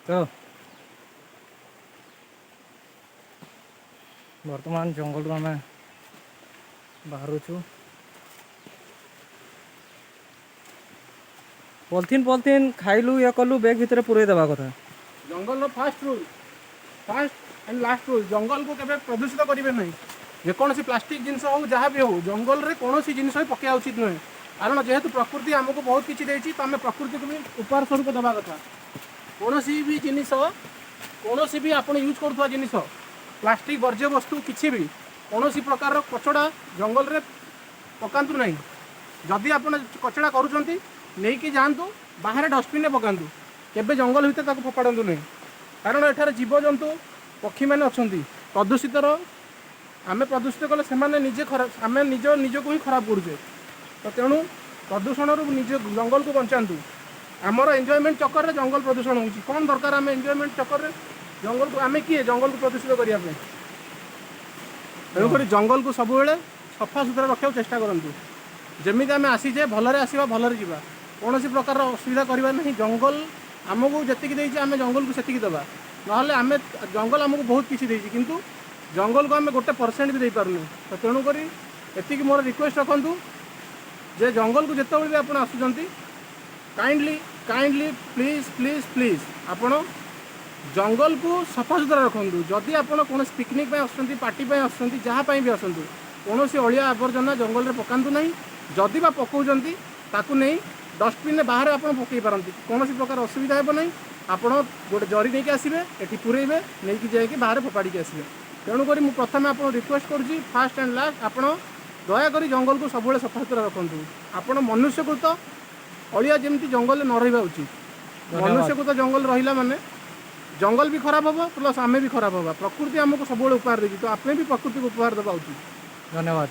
ତ ବର୍ତ୍ତମାନ ଜଙ୍ଗଲରୁ ଆମେ ବାହାରୁଛୁ। ପଲିଥିନ୍ ପଲିଥିନ୍ ଖାଇଲୁ, ଇଏ କଲୁ, ବ୍ୟାଗ୍ ଭିତରେ ପୁରେଇ ଦେବା କଥା। ଜଙ୍ଗଲର first rule, first and last rule, ଜଙ୍ଗଲକୁ କେବେ ପ୍ରଦୂଷିତ କରିବେ ନାହିଁ। ଯେକୌଣସି ପ୍ଲାଷ୍ଟିକ୍ ଜିନିଷ ହଉ, ଯାହା ବି ହଉ, ଜଙ୍ଗଲରେ କୌଣସି ଜିନିଷ ବି ପକାଇବା ଉଚିତ ନୁହେଁ। କାରଣ ଯେହେତୁ ପ୍ରକୃତି ଆମକୁ ବହୁତ କିଛି ଦେଇଛି, ତ ଆମେ ପ୍ରକୃତିକୁ ବି ଉପହାର ସ୍ୱରୂପ ଦେବା କଥା। କୌଣସି ବି ଜିନିଷ, କୌଣସି ବି ଆପଣ ୟୁଜ୍ କରୁଥିବା ଜିନିଷ, ପ୍ଲାଷ୍ଟିକ୍ ବର୍ଜ୍ୟବସ୍ତୁ କିଛି ବି, କୌଣସି ପ୍ରକାରର କଚଡ଼ା ଜଙ୍ଗଲରେ ପକାନ୍ତୁ ନାହିଁ। ଯଦି ଆପଣ କଚଡ଼ା କରୁଛନ୍ତି, ନେଇକି ଯାଆନ୍ତୁ ବାହାରେ, ଡଷ୍ଟବିନ୍ରେ ପକାନ୍ତୁ। କେବେ ଜଙ୍ଗଲ ଭିତରେ ତାକୁ ଫୋପାଡ଼ନ୍ତୁ ନାହିଁ। କାରଣ ଏଠାରେ ଜୀବଜନ୍ତୁ, ପକ୍ଷୀମାନେ ଅଛନ୍ତି। ପ୍ରଦୂଷିତର ଆମେ ପ୍ରଦୂଷିତ କଲେ ସେମାନେ ନିଜେ ଖରାପ, ଆମେ ନିଜ ନିଜକୁ ହିଁ ଖରାପ କରୁଛେ। ତ ତେଣୁ ପ୍ରଦୂଷଣରୁ ନିଜ ଜଙ୍ଗଲକୁ ବଞ୍ଚାନ୍ତୁ। ଆମର ଏନ୍ଜୟମେଣ୍ଟ ଚକରରେ ଜଙ୍ଗଲ ପ୍ରଦୂଷଣ ହେଉଛି। କ'ଣ ଦରକାର ଆମେ ଏନ୍ଜୟମେଣ୍ଟ ଚକରରେ ଜଙ୍ଗଲକୁ, ଆମେ କିଏ ଜଙ୍ଗଲକୁ ପ୍ରଦୂଷିତ କରିବା ପାଇଁ? ତେଣୁକରି ଜଙ୍ଗଲକୁ ସବୁବେଳେ ସଫା ସୁତୁରା ରଖିବାକୁ ଚେଷ୍ଟା କରନ୍ତୁ। ଯେମିତି ଆମେ ଆସିଛେ, ଭଲରେ ଆସିବା, ଭଲରେ ଯିବା। କୌଣସି ପ୍ରକାରର ଅସୁବିଧା କରିବା ନାହିଁ। ଜଙ୍ଗଲ ଆମକୁ ଯେତିକି ଦେଇଛି, ଆମେ ଜଙ୍ଗଲକୁ ସେତିକି ଦେବା। ନହେଲେ ଆମେ, ଜଙ୍ଗଲ ଆମକୁ ବହୁତ କିଛି ଦେଇଛି, କିନ୍ତୁ ଜଙ୍ଗଲକୁ ଆମେ 1% ବି ଦେଇପାରୁନୁ। ତ ତେଣୁକରି ଏତିକି ମୋର ରିକ୍ୱେଷ୍ଟ ରଖନ୍ତୁ ଯେ ଜଙ୍ଗଲକୁ ଯେତେବେଳେ ବି ଆପଣ ଆସୁଛନ୍ତି, kindly, kindly, please, please, please, ଆପଣ ଜଙ୍ଗଲକୁ ସଫାସୁତୁରା ରଖନ୍ତୁ। ଯଦି ଆପଣ କୌଣସି ପିକନିକ୍ ପାଇଁ ଆସୁଛନ୍ତି, ପାର୍ଟି ପାଇଁ ଆସୁଛନ୍ତି, ଯାହା ପାଇଁ ବି ଆସନ୍ତୁ, କୌଣସି ଅଳିଆ ଆବର୍ଜନା ଜଙ୍ଗଲରେ ପକାନ୍ତୁ ନାହିଁ। ଯଦି ବା ପକାଉଛନ୍ତି, ତାକୁ ନେଇ ଡଷ୍ଟବିନ୍ରେ ବାହାରେ ଆପଣ ପକାଇ ପାରନ୍ତି। କୌଣସି ପ୍ରକାର ଅସୁବିଧା ହେବ ନାହିଁ। ଆପଣ ଗୋଟେ ଜରି ନେଇକି ଆସିବେ, ଏଠି ପୁରେଇବେ, ନେଇକି ଯାଇକି ବାହାରେ ଫୋପାଡ଼ିକି ଆସିବେ। ତେଣୁକରି ମୁଁ ପ୍ରଥମେ ଆପଣଙ୍କୁ ରିକ୍ୱେଷ୍ଟ କରୁଛି, ଫାଷ୍ଟ ଆଣ୍ଡ ଲାଷ୍ଟ, ଆପଣ ଦୟାକରି ଜଙ୍ଗଲକୁ ସବୁବେଳେ ସଫାସୁତୁରା ରଖନ୍ତୁ। ଆପଣ ମନୁଷ୍ୟକୃତ ଅଳିଆ ଯେମିତି ଜଙ୍ଗଲରେ ନ ରହିବା ଉଚିତ। ଧନ୍ୟବାଦ। ମନୁଷ୍ୟକୃତ ଜଙ୍ଗଲ ରହିଲା ମାନେ ଜଙ୍ଗଲ ବି ଖରାପ ହେବ, ପ୍ଲସ୍ ଆମେ ବି ଖରାପ ହେବା। ପ୍ରକୃତି ଆମକୁ ସବୁବେଳେ ଉପହାର ଦେଇଛି, ତ ଆମେ ବି ପ୍ରକୃତିକୁ ଉପହାର ଦେବା ଉଚିତ। ଧନ୍ୟବାଦ।